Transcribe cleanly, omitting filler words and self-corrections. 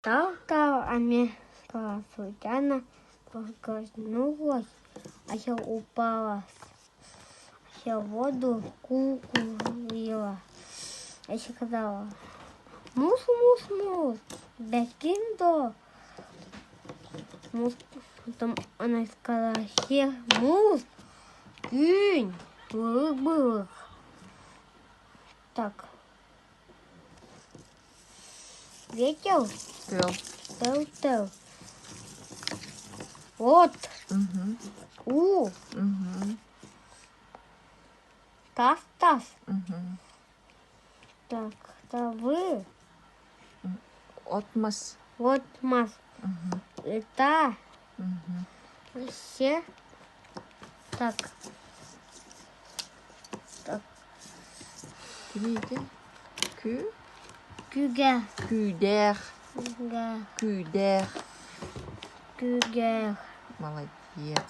Тал-тал эмиэ случайно поскользнулась, а упала, в воду кукурила. Я сказала: муус, муус, муус, бэккин дуо? Муус потом она сказала: всех муус, күн, былык-былык. Так. Ветер? Тыал. Тыл-тыл. От. Мгм. У. Мгм. Тас-тас. Мгм. Так, тавы. От мас. Вот мас. Мгм. Это Мгм. все. Так. Так. Кими ити? Кү? Күгэ. Күүдээх. Күгэ. Күүдээх. Күгэ. Молодец.